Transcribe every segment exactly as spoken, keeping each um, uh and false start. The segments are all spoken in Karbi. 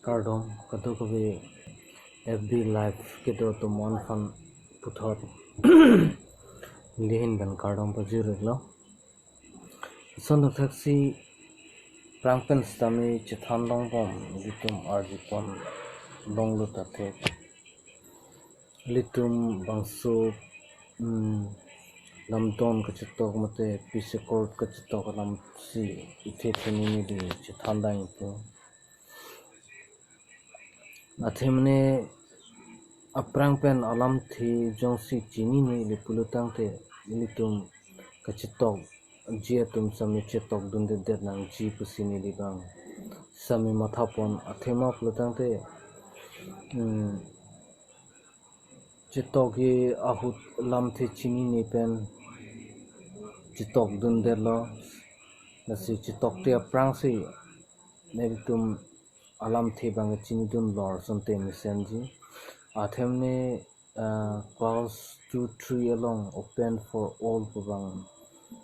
Kardom, kadokave F B Live kedo atum aphan puthot nelihin pen kardom pajir-iklo. Lason thakthaksi aphrang pen sitame chethan longbom, ilitum arjupon longlo ta thek. Ilitum bangso, mm, lamdon kachetok mate peace accord kachetok alamsi ithe theni neli chethan dang ipu. Athema ne aphrang pen alamthe jongsi chinine ili pulo tangte ilitum kachetokji atum sitame chetokdundedet nangji pusi neli bang sitame mathapon. Athema pulo tangte, mm, chetokji ahut lamthe chinine pen chetokdundetlo. Lasi chetokte aphrangsi nelitum alamthe abang chinidun lor asonte mesenji. Athema ne, ah, clause two three along open for all pu abang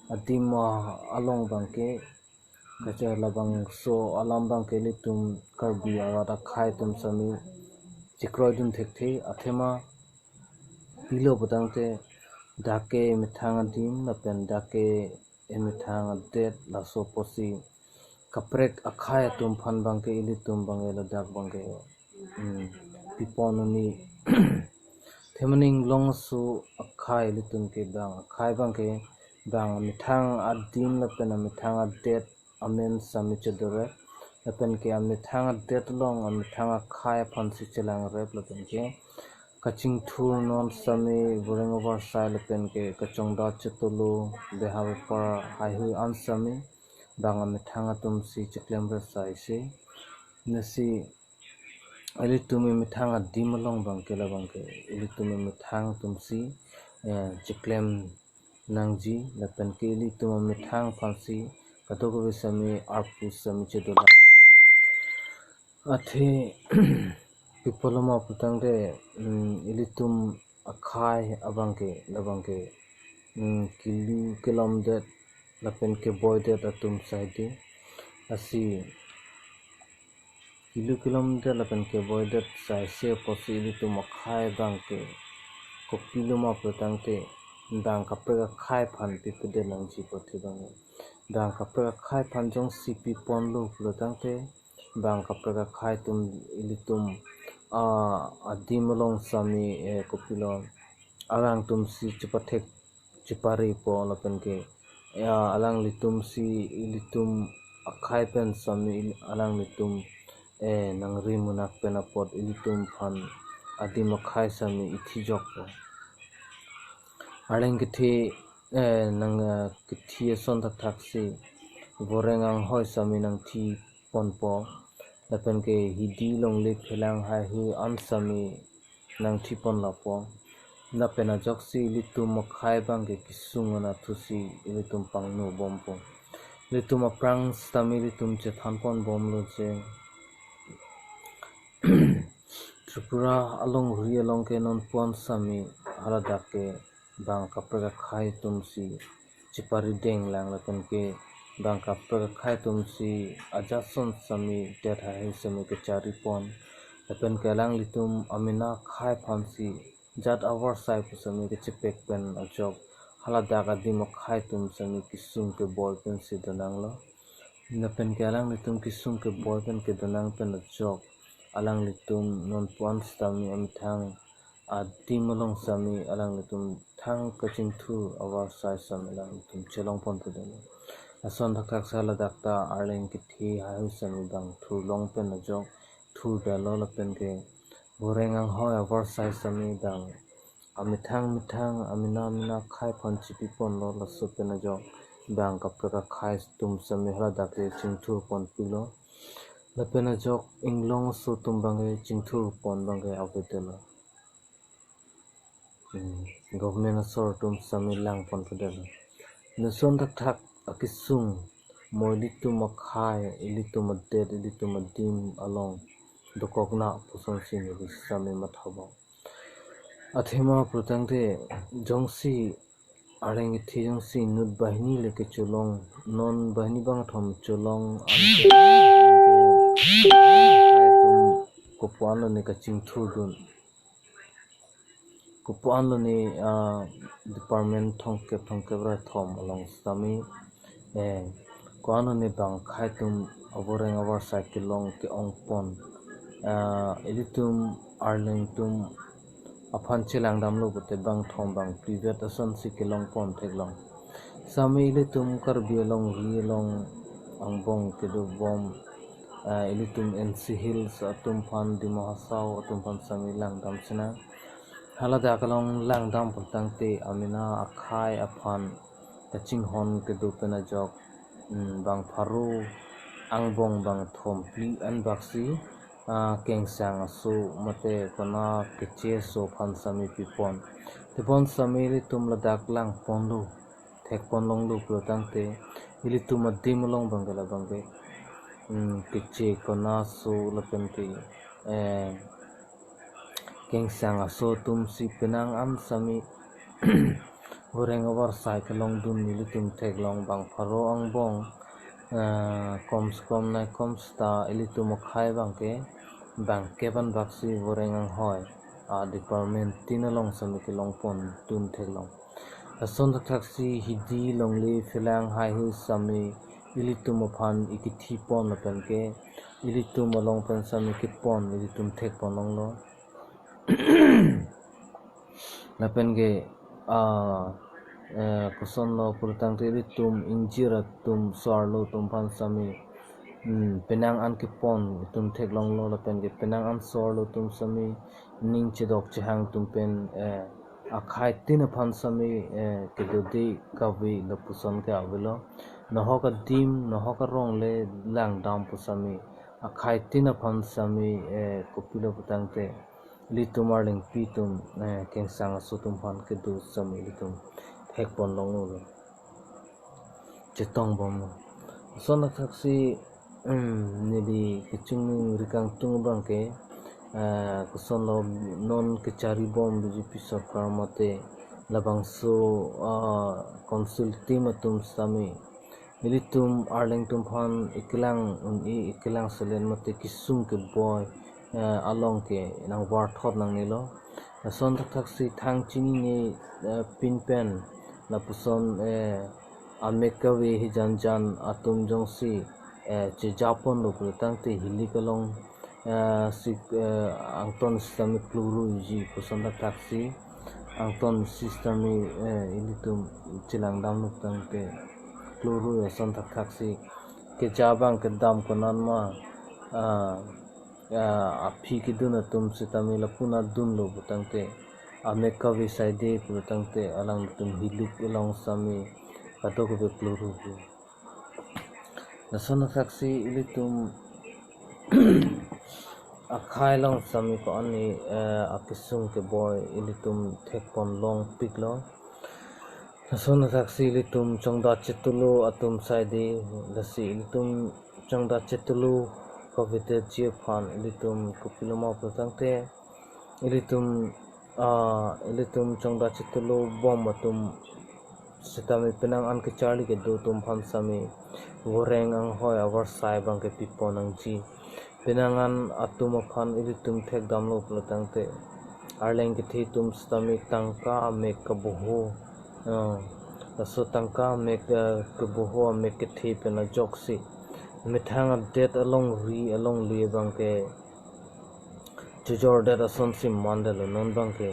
adim, ah, along abangke kacha labangso alam abangke ilitum Karbi arat akhei atum sitame chekroidun thekthe. Athema pilo pu tangte dak ke emethang adim lapen dak ke emethang adet, laso apotsi kaprek akhei atum aphan abangke ilitum abangke ladak abangke, mm, pipon un-e. Athema ne inglong aso akhei ilitum ke bang akhei abangke bang amethang adim lapen amethang adet amen sitame chedorep, lapen ke amethang adet along amethang akhei aphansi chelangrep, lapen ke kachingthur non sitame voreng avarsai lapen ke kachongdat chetolo, beha bepar haihui an sitame bang amethang atumsi cheklemrep saise. Lasi ilitum emethang adim along abangke labangke ilitum emethang atumsi, eh, cheklem nangji, lapen ke ilitum amethang aphansi kadokave sitame arpu sitame chedolang. Athe pi apotlo ma pu tangte, mm, ilitum akhei abangke labangke, mm, kilu kelomdet lapen keboidet atum saide. Lasi kilu kelomdet lapen keboidet saise apotsi ilitum akhei abangke kopilo ma pu tangte bang kaprek akhei aphan pipedet nangji apot abang. Bang kaprek akhei aphan jongsi piponlo pulo tangte bang kaprek akhei atum ilitum, ah, adim along sitame, eh, kopilo alangtumsi chepathek cheparepo lapen ke, ya, alanglitumsi ilitum akhei pen sitame il-, alanglitum, eh, nangri munak pen apot ilitum aphan adim akhei sitame ithijokpo. Arleng kethe, eh, nang, eh, kethe ason thakthaksi voreng anghoi sitame nangthiponpo, lapen ke hidi longle phelang haihui an sitame nangthipon lapo. Lapen ajoksi ilitum akhei abangke kesung anatthusi ilitum pangnobompo. Ilitum aphrang sitame ilitum chethanponbomlo je Tripura alongri along ke non pu-an sitame haladak ke bang kaprek akhei atumsi cheparideng lang lapen ke bang kaprek akhei atumsi ajatson sitame det haihui sitame kecharipon. Lapen ke alanglitum amena akhei aphansi jat avarsai pu sitame kechepek pen ajok haladak adim akhei atum sitame kesung keboi pensi donanglo. Lapen ke alanglitum kesung keboi pen kedonang pen ajok alanglitum non pu-an sitame amethang adim along sitame alanglitum thang kachingthur avarsai sitame alanglitum chelongponpedetlo. Lason thakthaksi ladak ta arleng kethe haihui sitame bang thurlong pen ajok thurdetlo lapen ke voreng anghoi avarsai sitame bang amethang methang amena mena akhei aphan chepiponlo, laso pen ajok bang kaprek akhei atum sitame haladak ke chingthurponpilo. Lapen ajok inglong aso atum abangke chingthurpon abangke avedetlo. Hmm, government asor atum sitame langponpedetlo. Lason thakthak akesung mo ilitum akhei, ilitum adet, ilitum adim along dokokna pusonsi neli sitame mathabo. Athema pu tangte jongsi arleng kethe jongsi inut banghini le kecholong, non banghini bangkethom cholong ante akhei atum Ko-an lone kachingthurdun. Ko-an lone, ah, department thomkep thomkep ra thom along sitame, eh, ko-an lone bang akhai atum avoreng avarsai kelong ke-ongpon. Ah, ilitum Arleng atum aphan chelangdamlo pute bang thom bang phli vet asonsi kelongpon theklong. Sitame ilitum Karbi alongri along angbong kedobom, ah, ilitum N C Hills atum aphan, Dima Hasao atum aphan sitame langdam sinang. Haladak along langdam pulotangte amena akhai aphan kachinghon kedo pen ajok, mm, bang pharo angbong bang thom phli anbaksi, ah, kengsang aso mate kona keche aso aphan sitame pipon. Tebon sitame ilitum ladak langponlo, thekpon longlo pulotangte, ilitum adim along bangke labangke, mm, keche kona aso lapen ke, eh, kengsang aso atumsi penang an sitame voreng avarsai kelongdun ilitum theklong bang pharo angbong, eh, komse kom nai kom seta ilitum akhai bangke bang kep anbaksi voreng anghoi, ah, department tin along sitame kelongpondun theklong. Lason thakthaksi hidi longle phelang haihui sitame ilitum aphan ikithipon lapen ke ilitum along pen sitame kepon ilitum thekpon longlo. Lapen ke, ah, eh, kosonlo pulotangte ilitum ingjir atum so-arlo atum aphan sitame, mm, penang an kepon itum theklonglo lapen ke penang an so-arlo atum sitame ning chedok chehang atum pen, eh, akhai tin aphan sitame, eh, kedode kave lapuson ke avelo. Nahok adim, nahok arong le langdam pu sitame akhai tin aphan sitame, eh, kopilo pulotangte ilitum Arlengpi atum, eh, kengsang aso atum aphan kedo sitame ilitum thekpon longlo, chetong bomlo. Lason thakthaksi, mm, neli kechongri kangtung bangke, eh, kosonlo non kecharibom B J P sorkar mate labangso, ah, council team atum sitame ilitum Arleng atum aphan ikelang un-e, ikelang selet mate kesung keboi, eh, along ke nangvarthot nangnelo. Lason thakthaksi thang chinine, eh, pin pen lapuson, eh, amek kave hijan jan atum jongsi, eh, chejaponlo pulotangte hilik along, eh, si, eh, angton sitame klorui ji puson thakthaksi angton sitame, eh, ilitum chelangdamlo pulotangte klorui ason thakthaksi keja abang kedam konatma, ah, ah, aphi kedun atum sitame lapu-an dunlo pulotangte amek kave saide pulotangte alangtum hilik along sitame kadokave klorui. Lason thakthaksi ilitum akhai along sitame ko-an ni, eh, akesung keboi ilitum thekpon longpiklo. Lason thakthaksi ilitum chongdat chetulu atum saide, lasi ilitum chongdat chetulu kavedetji aphan ilitum kopilo ma pulotangte ilitum, ah, ilitum chongdat chetulu bom atum sitame penang an kecharli kedo atum aphan sitame voreng anghoi avarsai bangke pipon nangji. Penang an atum aphan ilitum thekdamlo pulotangte Arleng kethe atum sitame tangka amek keboho, ah, laso tangka amek, ah, keboho amek kethe pen ajoksi methang adet alongri alongle bangke chojordet asonsi mandetlo non bangke.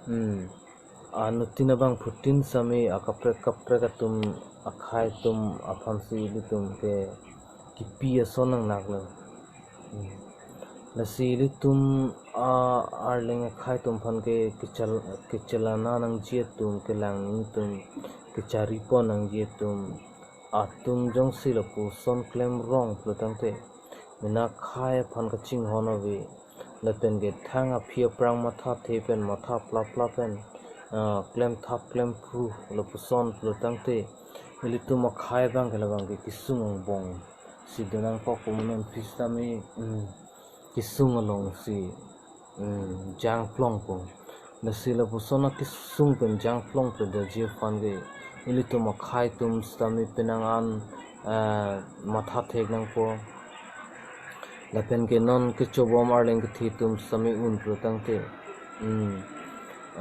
Hmm. Anuttin abangphutin sitame akaprek kaprek atum akhai atum aphansi ilitum ke kipi ason nangnaklo. Hmm. Lasi ilitum, ah, Arleng akhai atum aphan ke kechal-, kechelana nangji atum, kelang atum, kecharipon nangji atum, atum jongsi lapuson klem rong pulotangte mena akhai aphan kachinghon ave. Lapen ke thang aphi aphrang mathathe pen matha plapla pen, ah, klemthap klemphru lapuson pulotangte ilitum akhai bangke labangke kesung angbong si donangkok pu, non aphi sitame, hmm, kesung alongsi, hmm, jangplongpo. Lasi lapuson akesung pen jangplongpledetji aphan ke ilitum akhai atum sitame penang an, eh, matha thek nangpo. Lapen ke non kechobom arleng kethe atum sitame un pulotangte, mm,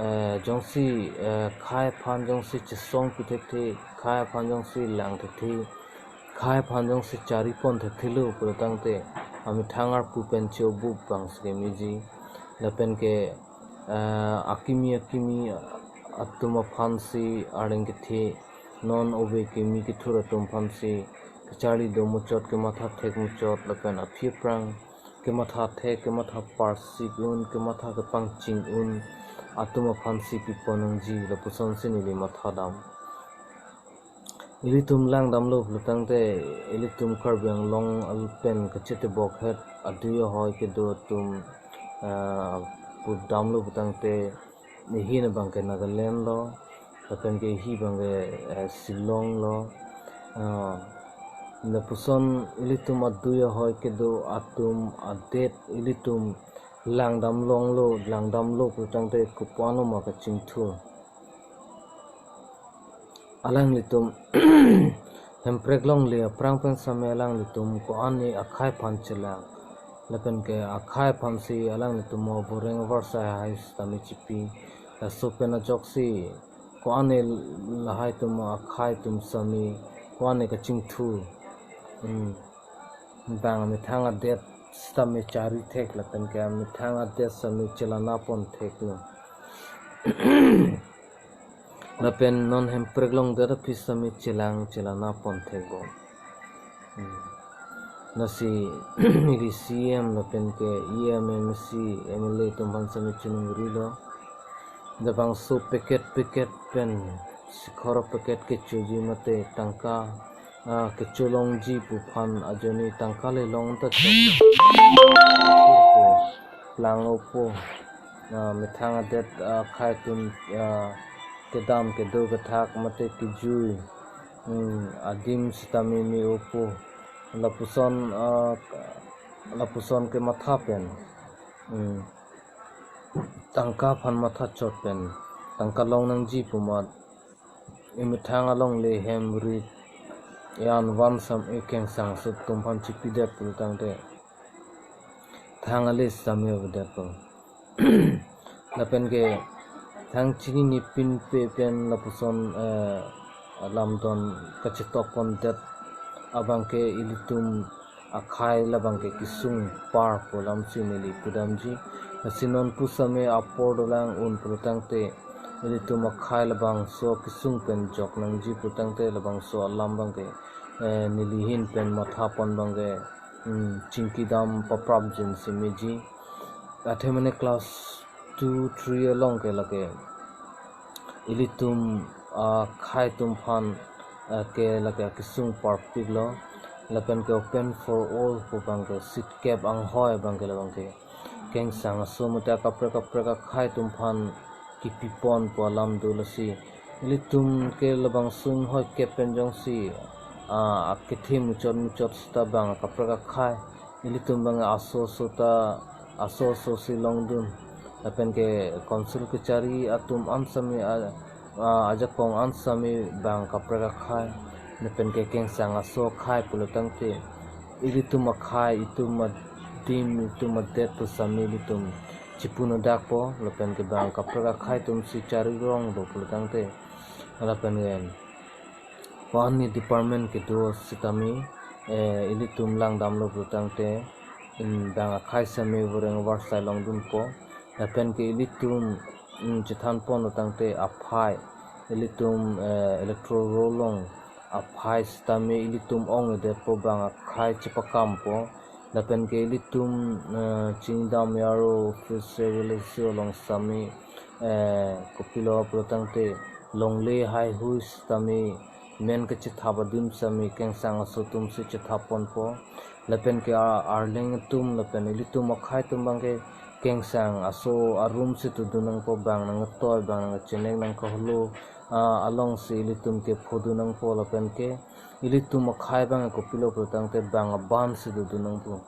eh, jongsi, eh, khei aphan jongsi chesong pi thekthe, khei aphan jongsi lang thekthe, khei aphan jongsi chari pon thekthelo pulotangte, amethang arpu pen che-obup abang si kemeji. Lapen ke, eh, akimi akimi atum aphansi arleng kethe, non ove kimi kethur atum aphansi kacharli do muchot, kematha thek muchot, lapen aphi aphrang kematha thek, kematha parsik un, kematha kepangching un atum aphansi pipon nangji, lapusonsi neli matha dam. Ilitum lang damlo pulotangte, ilitum Karbi Anglong al pen kachetebok het adui ahoi kedo atum, ah, put damlo pulotangte, nehin abang ke Nagaland lo, lapen ke hi abang ke, eh, Shillong lo. Ah, lapuson ilitum adui ahoi kedo atum adet ilitum lang dam longlo, lang damlo pulotangte kopi-an lo ma kachingthur. Alanglitum Hemprek longle aphrang pen sitame alanglitum ko-an ni akhei aphan chelang. Lapen ke akhei aphansi alanglitum mo boreng avarsai hai sitame chipi. Laso pen ajoksi ko-an ni lahai atum akhei atum sitame ko-an ni kachingthur. Hmm. Bang amethang adet sitame chari thek lapen ke amethang adet sitame chelana pon theklo. Lapen non Hemprek longdet aphi sitame chelang chelana pon thekbom. Hmm. Lasi ili C M lapen ke E M, M C, M L A atum aphan sitame chiningri lo. Labangso packet packet pen sikhor packet kechoji mate tangka, ah, kecholongji pu aphan ajoine tangka le long ta chok. Plang opo. Ah, methang adet, ah, akhei atum, ah, kedam kedo kethak mate kejui, hmm, adim sitame me opo. Lapuson, ah, lapuson kematha pen, hmm, tangka aphan matha chot pen tangka long nangji pu amat, emethang alongle hem rit, e-an van sitame kengsang aso atum aphan chipidet pulotangte thang ale sitame avedetpo. Lapen ke thang chinine pinpe pen lapuson, eh, alamdon kachetok pondet abang ke ilitum akhei labang ke kesung parpo alamsi neli pudamji. Lasi non pusitame apor dolang un pulotangte ilitum akhei labangso kesung pen jok nangji pulotangte labangso alam abang ke, eh, neli ahin pen matha pon abang ke, hmm, chingki dam paprapjin si meji. Athe mane class two, three along ke lake ilitum, ah, akhei atum aphan, ah, ke lake kesung parpiklo. Lapen ke open for all pu abang ke seat kep anghoi abang ke labang ke kengsang aso mate kaprek kaprek akhei atum aphan kipi ponpo alam do. Lasi ilitum ke labangso anghoi kep pen jongsi, ah, akethe muchot muchot sita bang kaprek akhei, ilitum bang aso aso ta, aso aso si longdun. Lapen ke council kachari atum an sitame, ah, ah, ajakong an sitame bang kaprek akhei, lapen ke kengsang aso akhei pulotangte ilitum akhei, itum adim, itum adet pu sitame ilitum chipu nodakpo, lapen ke bang kaprek akhei atumsi chari rong do pulotangte, lapen ke ko-an ni department kedo sitame, eh, ilitum lang damlo pulotangte, hmm, bang akhei sitame boreng avarsai longdunpo. Lapen ke ilitum, hmm, chethan pon pulotangte aphai, ilitum, eh, electoral roll along aphai sitame ilitum ongledetpo, bang akhei chepakampo. Lapen ke ilitum, eh, chingdam aro office village along sitame, eh, kopilo pulotangte longle haihui sitame men kachethap adim sitame kengsang aso atumsi chethap ponpo. Lapen ke a-, arleng atum lapen ilitum akhei atum abang ke kengsang aso arum si todun nangpo, bang nangtoi, bang nangchenek nangkaholo, ah, alongsi ilitum kephodun nangpo. Lapen ke ilitum akhei abang kopilo pulotangte bang aban si dodun nangpo.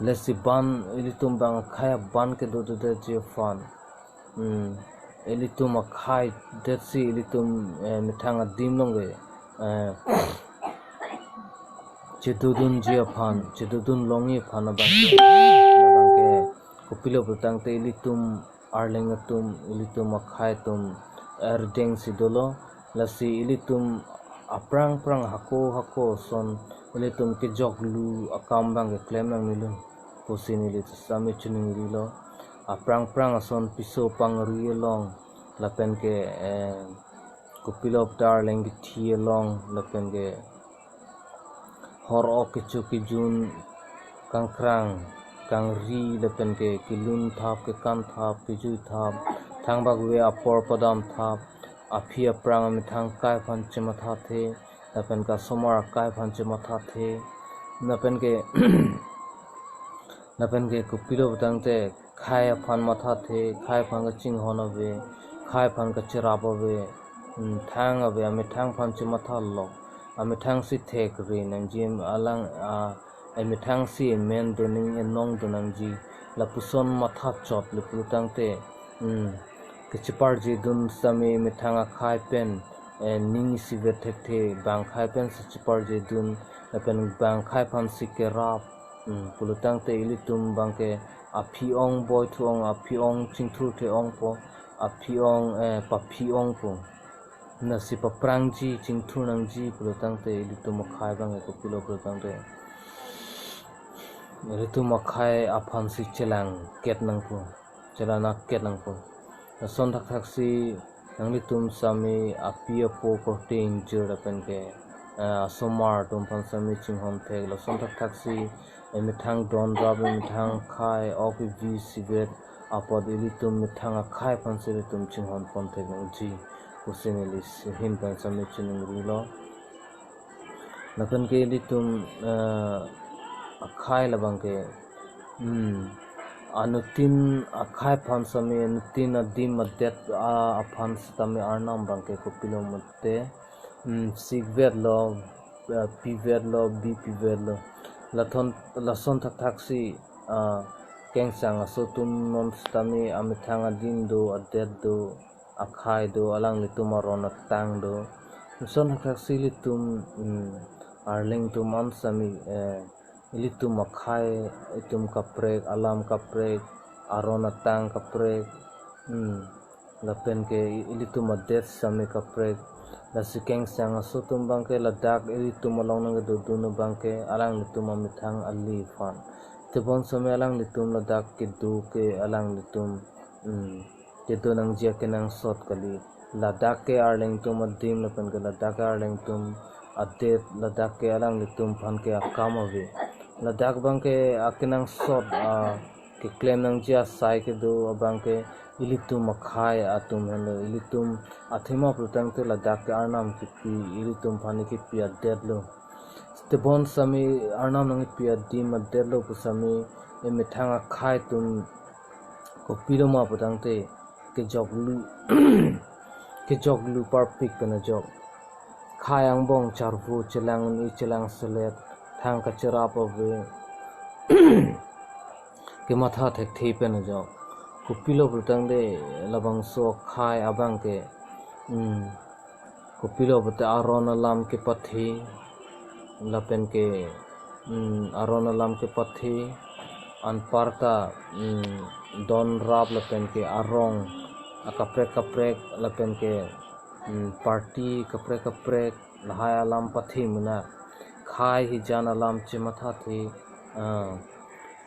Lasi ban ilitum bang akhei aban kedododetji aphan, hmm, ilitum akhei detsi ilitum, eh, methang adim along ke, eh, chedodunji aphan, chedodun longji aphan abangke, abangke kopilo pulotangte ilitum Arleng atum, ilitum akhai atum erdeng si dolo, lasi ilitum aphrang phrang hako hako ason ilitum kejoklu akam abangke klem nangnelo pusi neli sitame chiningrilo. Aphrang phrang ason piso pangri along, lapenke, eh, kopilo pulotangte Arleng kethi along, lapenke hor-ok kecho kejun kangkrang kangri, lapenke kelun thap, kekan thap, kejui thap, thangbak ave apor padam thap, aphi aphrang amethang akhai aphan chemathathe, lapenke asomar akhai aphan chemathathe, lapenke, lapenke kopilo pulotangte khai aphan mathathe, khai aphan kachinghon ave, khai aphan kacherap ave, hmm, thang ave, amethang aphan chemathalo, amethang si thekre nangji alang, a, amethang si emen doning enong do nangji, lapuson matha chot le pulotangte, hmm, kacheparjedun sitame methang akhai pen, eh, ning isivet thekthe, bang akhai pen si cheparjedun, lapen bang akhai aphan si kerap, hmm, pulotangte ilitum abangke aphi ong boithu ong, aphi ong chingthurthe ongpo, aphi ong, eh, paphi ongpo. Lasi paphrangji chingthur nangji pulotangte ilitum akhai abangke kopilo pulotangte ilitum akhai aphan si chelangket nangpo, chelang-et nangpo. Lason thakthaksi nanglitum sitame api apo korte ingjir lapenke, eh, asomar atum aphan sitame chinghon thek, lason thakthaksi emethang don rap, emethang akhai, ok evi isivet apot ilitum methang akhai aphan si ilitum chinghon pon thek nangji pusi neli ahin pen sitame chiningrilo. Lapenke ilitum, eh, akhai labangke, hmm, anuttin akhai aphan sitame, anuttin adim adet, ah, aphan sitame Arnam abangke kopilo mate, hmm, sikvetlo, eh, pivetlo, bi pivetlo. Lathon, lason thakthaksi, ah, kengsang aso atum non sitame amethang adim do, adet do, akhai do, alanglitum aron atang do. Lason thakthaksi ilitum, hmm, Arleng atum an sitame, eh, ilitum akhai atum kaprek, alam kaprek, aron atang kaprek, hmm, lapenke ilitum adet sitame kaprek. Lasi kengsang aso atum abangke ladak ilitum along nangkedodun abangke alanglitum amethang ali aphan. Tebon sitame alanglitum ladak kedo ke alanglitum, hmm, kedo nangji akenangsot kali. Ladak ke Arleng atum adim lapenke ladak ke Arleng atum adet, ladak ke alanglitum aphan ke akam ave. Ladak abangke akenangsot, ah, keklem nangji asai kedo abangke ilitum akhai atum henlo, ilitum athema pulotangte ladak ke Arnam kipi, ilitum aphan kipi adetlo. Tebon sitame Arnam nangkipi adim adetlo pu sitame emethang akhai atum kopilo ma pulotangte kejoklu, kejoklu parpik pen ajok. Khai angbong charvo chelang un-e chelang selet, thang kacherap ave, kematha thekthe pen ajok. Kopilo pulotangte labangso akhai abangke, hmm, kopilo pulotangte aron alam kepathe, lapenke, hmm, aron alam kepathe, anparta, hmm, don rap lapenke arong akaprek kaprek lapenke, hmm, party kaprek kaprek lahai alam pathe mena. Khai hijan alam chemathathe, ah,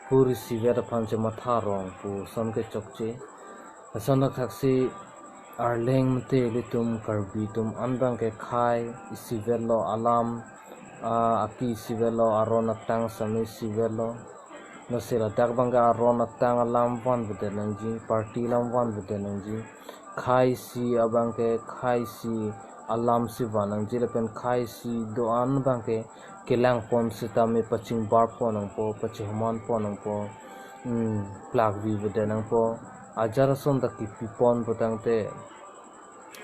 kur isivet aphan chematha rong pu ason ke chokche. Lason thakthaksi Arleng mate ilitum Karbi atum an abangke khai isivetlo, alam, ah, aki isivetlo, aron atang sitame isivetlo. Lasi ladak abangke aron atang alam vanvedet nangji, party alam vanvedet nangji. Khai isi abangke khai isi alam si van nangji lapen khai isi do-an abangke kelangpon sitame pachingbar pon nangpo, pachihoman pon nangpo, hmm, plak vivedet nangpo. Ajat ason ta kipi pon pulotangte,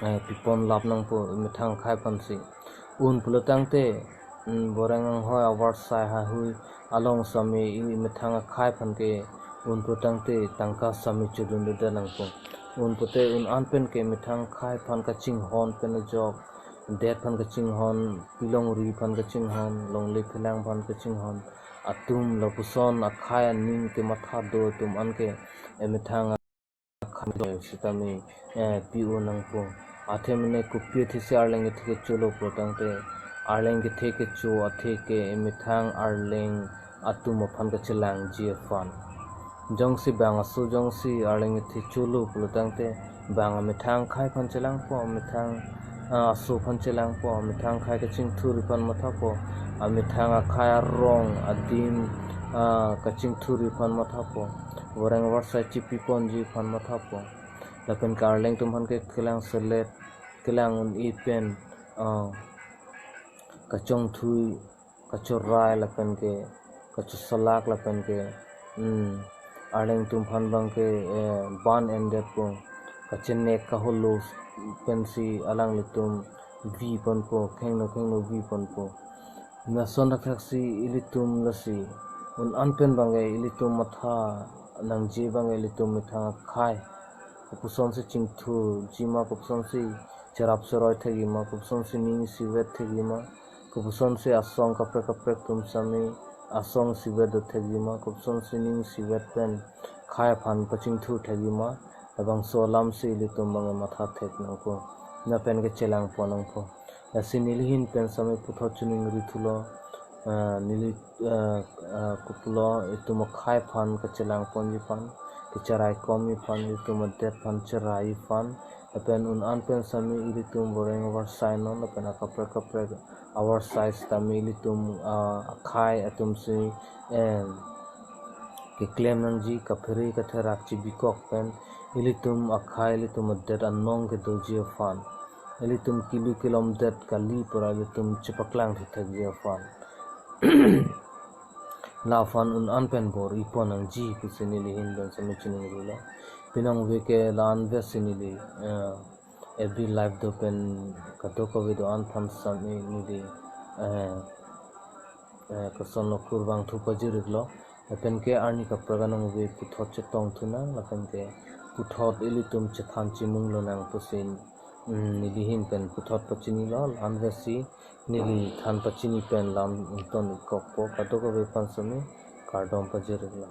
eh, pipon lap nangpo emethang akhai aphan si. Un pulotangte, hmm, boreng anghoi avarsai haihui along sitame emethang akhai aphan ke un pulotangte tangka sitame chodundedet nangpo. Un pute un an pen ke emethang akhai aphan kachinghon pen ajok, det aphan kachinghon, pilongri aphan kachinghon, longle phelang aphan kachinghon atum lapuson akhei aning kematha do atum anke emethang akhei sitame, eh, pi-o nangpo. Athe mene kopi athesi arleng kethe kecholo pulotangte, arleng kethe kecho athe ke emethang arleng atum aphan kachelangji aphan. Jongsi bang aso jongsi arleng kethe cholo pulotangte, bang amethang akhei aphan chelangpo, amethang, ah, aso aphan chelangpo, amethang akhei kachingthurji aphan mathapo, amethang akhei arong adim, ah, kachingthurji aphan mathapo, voreng varsai chipiponji aphan mathapo. Lapen ke arleng atum aphan ke kelang selet, kelang un-e pen, ah, kachongthui, kachorai lapen ke kachosalak lapen ke, hmm, arleng atum aphan abang ke, eh, ban endetpo, kachenek kaholo pensi alanglitum viponpo, khengno khengno viponpo. Lason thakthaksi ilitum lasi un-an pen abang ke ilitum matha nangji abang ke ilitum methang akhei kopusonsi chingthurji ma, kopusonsi cherap cheroi thekji ma, kopusonsi ning isivet thekji ma, kopusonsi asong kaprek kaprek atum sitame asong isivet do thekji ma, kopusonsi ning isivet pen akhei aphan pachingthur thekji ma, labangso alamsi ilitum abang matha thek nangpo, lapen kachelangpon nangpo. Lasi neli ahin pen sitame puthot chiningri thulo, ah, neli, ah, ah, kopulo, itum akhei aphan kachelangponji aphan, kacharaikomji aphan, itum adet aphan cheraiji aphan, lapen un-an pen sitame ilitum voreng varsai non, lapen akaprek kaprek avarsai sitame ilitum, ah, akhei atumsi, eh, keklem nangji, kaphere katherak chibikok pen, ilitum akhei, ilitum adet anong kedoji aphan, ilitum kilu kilom det kali pura ilitum chepaklang thekji aphan. Laphan un-an pen bor-ipon nangji pusi neli ahin pen sitame chiningrilo. Pinong ave ke la-an avesi neli, eh, F B live do pen kadokave do-an aphan sitame neli, eh, eh, kosonlo kurvangthu pajir-iklo. Lapen ke arni kaprek anong ave puthot chetongthu nang, lapen ke puthot ilitum chethan chimunglo nang pusi, mm, neli ahin pen puthot pachinilo, la-an avesi neli than pachini pen lam ington-ikkokpo, kadokave aphan sitame kardom pajir-iklo.